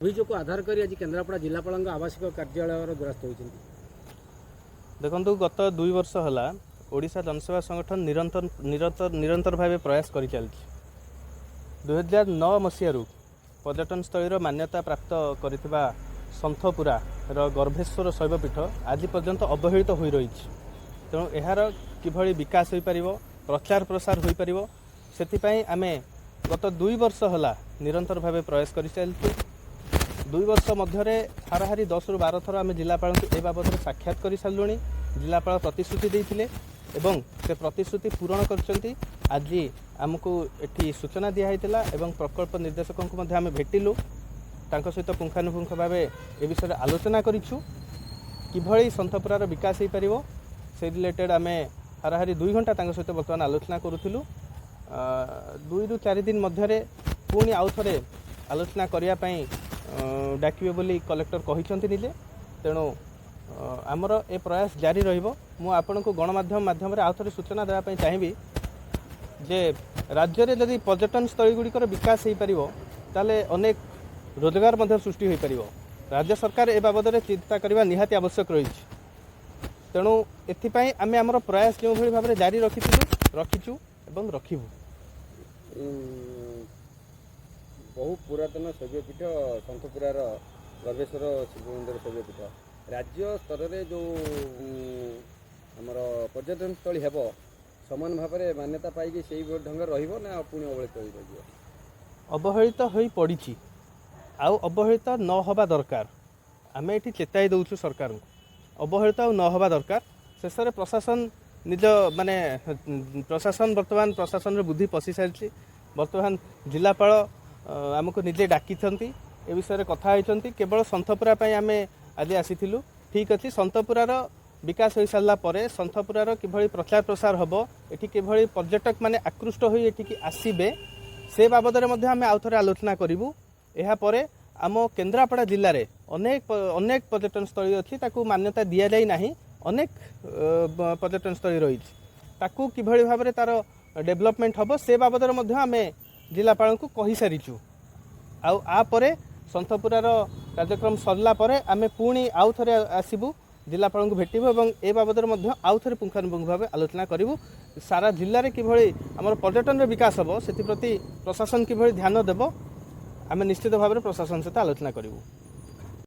ଅଭିଯୋଗକୁ ଆଧାର କରି ଆଜି କେନ୍ଦ୍ରାପଡ଼ା ଜିଲ୍ଲାପାଳଙ୍କ ଆବାସିକ କାର୍ଯ୍ୟାଳୟର ଦ୍ୱାରସ୍ଥ ହୋଇଛନ୍ତି। ଦେଖନ୍ତୁ, ଗତ 2 ବର୍ଷ ହେଲା ଓଡ଼ିଶା ଜନସେବା ସଂଗଠନ ନିରନ୍ତର ନିରନ୍ତର ନିରନ୍ତର ଭାବେ ପ୍ରୟାସ କରିଚାଲିଛି। 2009 ମସିହାରୁ ପର୍ଯ୍ୟଟନସ୍ଥଳୀର ମାନ୍ୟତା ପ୍ରାପ୍ତ କରିଥିବା ସନ୍ଥପୁରାର ଗର୍ଭେଶ୍ୱର ଶୈବପୀଠ ଆଜି ପର୍ଯ୍ୟନ୍ତ ଅବହେଳିତ ହୋଇ ରହିଛି। ତେଣୁ ଏହାର କିଭଳି ବିକାଶ ହୋଇପାରିବ, ପ୍ରଚାର ପ୍ରସାର ହୋଇପାରିବ, ସେଥିପାଇଁ ଆମେ ଗତ 2 ବର୍ଷ ହେଲା ନିରନ୍ତର ଭାବେ ପ୍ରୟାସ କରିଚାଲିଛୁ। 2 ବର୍ଷ ମଧ୍ୟରେ ହାରାହାରି 10ରୁ 12 ଥର ଆମେ ଜିଲ୍ଲାପାଳଙ୍କୁ ଏ ବାବଦରେ ସାକ୍ଷାତ କରିସାରିଲୁଣି। ଜିଲ୍ଲାପାଳ ପ୍ରତିଶ୍ରୁତି ଦେଇଥିଲେ ଏବଂ ସେ ପ୍ରତିଶ୍ରୁତି ପୂରଣ କରିଛନ୍ତି। ଆଜି ଆମକୁ ଏଠି ସୂଚନା ଦିଆହେଇଥିଲା ଏବଂ ପ୍ରକଳ୍ପ ନିର୍ଦ୍ଦେଶକଙ୍କୁ ମଧ୍ୟ ଆମେ ଭେଟିଲୁ। ତାଙ୍କ ସହିତ ପୁଙ୍ଖାନୁପୁଙ୍ଖ ଭାବେ ଏ ବିଷୟରେ ଆଲୋଚନା କରିଛୁ। କିଭଳି ସନ୍ଥପୁରାର ବିକାଶ ହୋଇପାରିବ, ସେ ରିଲେଟେଡ଼ ଆମେ ହାରାହାରି 2 ଘଣ୍ଟା ତାଙ୍କ ସହିତ ବର୍ତ୍ତମାନ ଆଲୋଚନା କରୁଥିଲୁ। 2ରୁ 4 ଦିନ ମଧ୍ୟରେ ପୁଣି ଆଉ ଥରେ ଆଲୋଚନା କରିବା ପାଇଁ ଡାକିବେ ବୋଲି କଲେକ୍ଟର କହିଛନ୍ତି ନିଜେ। ତେଣୁ ଆମର ଏ ପ୍ରୟାସ ଜାରି ରହିବ। ମୁଁ ଆପଣଙ୍କୁ ଗଣମାଧ୍ୟମ ମାଧ୍ୟମରେ ଆଉ ଥରେ ସୂଚନା ଦେବା ପାଇଁ ଚାହିଁବି ଯେ ରାଜ୍ୟରେ ଯଦି ପର୍ଯ୍ୟଟନ ସ୍ଥଳୀ ଗୁଡ଼ିକର ବିକାଶ ହୋଇପାରିବ, ତାହେଲେ ଅନେକ ରୋଜଗାର ମଧ୍ୟ ସୃଷ୍ଟି ହୋଇପାରିବ। ରାଜ୍ୟ ସରକାର ଏ ବାବଦରେ ଚିନ୍ତା କରିବା ନିହାତି ଆବଶ୍ୟକ ରହିଛି। ତେଣୁ ଏଥିପାଇଁ ଆମେ ଆମର ପ୍ରୟାସ ଯେଉଁଭଳି ଭାବରେ ଜାରି ରଖିଥିଲୁ, ରଖିଛୁ ଏବଂ ରଖିବୁ। ବହୁ ପୁରାତନ ଶୈବପୀଠ ସନ୍ଥପୁରାର ଗର୍ଭେଶ୍ୱର ଶିବ ମନ୍ଦିର ଶୈବପୀଠ ରାଜ୍ୟ ସ୍ତରରେ ଯେଉଁ ଆମର ପର୍ଯ୍ୟଟନସ୍ଥଳୀ ହେବ, ସମାନ ଭାବରେ ମାନ୍ୟତା ପାଇକି ସେଇ ଢଙ୍ଗରେ ରହିବ ନା ପୁଣି ଅବହେଳିତ ହୋଇ ରହିଯିବ? ଅବହେଳିତ ହୋଇ ପଡ଼ିଛି, ଆଉ ଅବହେଳିତ ନ ହେବା ଦରକାର। ଆମେ ଏଠି ଚେତାଇ ଦେଉଛୁ ସରକାରଙ୍କୁ, ଅବହେଳିତ ଆଉ ନ ହେବା ଦରକାର। ଶେଷରେ ପ୍ରଶାସନ ନିଜ ମାନେ ପ୍ରଶାସନ ବର୍ତ୍ତମାନ ପ୍ରଶାସନର ବୁଦ୍ଧି ପଶି ସାରିଛି। ବର୍ତ୍ତମାନ ଜିଲ୍ଲାପାଳ ଆମକୁ ନିଜେ ଡାକିଛନ୍ତି, ଏ ବିଷୟରେ କଥା ହୋଇଛନ୍ତି। କେବଳ ସନ୍ଥପୁରା ପାଇଁ ଆମେ ଆଜି ଆସିଥିଲୁ। ଠିକ୍ ଅଛି, ସନ୍ଥପୁରାର ବିକାଶ ହୋଇସାରିଲା ପରେ ସନ୍ଥପୁରାର କିଭଳି ପ୍ରଚାର ପ୍ରସାର ହେବ, ଏଠି କିଭଳି ପର୍ଯ୍ୟଟକମାନେ ଆକୃଷ୍ଟ ହୋଇ ଏଠିକି ଆସିବେ, ସେ ବାବଦରେ ମଧ୍ୟ ଆମେ ଆଉ ଥରେ ଆଲୋଚନା କରିବୁ। ଏହାପରେ ଆମ କେନ୍ଦ୍ରାପଡ଼ା ଜିଲ୍ଲାରେ ଅନେକ ଅନେକ ପର୍ଯ୍ୟଟନ ସ୍ଥଳୀ ଅଛି, ତାକୁ ମାନ୍ୟତା ଦିଆଯାଇ ନାହିଁ। ଅନେକ ପର୍ଯ୍ୟଟନ ସ୍ଥଳୀ ରହିଛି, ତାକୁ କିଭଳି ଭାବରେ ତାର ଡେଭଲପମେଣ୍ଟ ହେବ, ସେ ବାବଦରେ ମଧ୍ୟ ଆମେ ଜିଲ୍ଲାପାଳଙ୍କୁ କହିସାରିଛୁ। ଆଉ ଆ ପରେ ସନ୍ଥପୁରାର କାର୍ଯ୍ୟକ୍ରମ ସରିଲା ପରେ ଆମେ ପୁଣି ଆଉ ଥରେ ଆସିବୁ, ଜିଲ୍ଲାପାଳଙ୍କୁ ଭେଟିବୁ ଏବଂ ଏ ବାବଦରେ ମଧ୍ୟ ଆଉ ଥରେ ପୁଙ୍ଖାନୁପୁଙ୍ଖ ଭାବେ ଆଲୋଚନା କରିବୁ। ସାରା ଜିଲ୍ଲାରେ କିଭଳି ଆମର ପର୍ଯ୍ୟଟନର ବିକାଶ ହେବ, ସେଥିପ୍ରତି ପ୍ରଶାସନ କିଭଳି ଧ୍ୟାନ ଦେବ, ଆମେ ନିଶ୍ଚିତ ଭାବରେ ପ୍ରଶାସନ ସହିତ ଆଲୋଚନା କରିବୁ।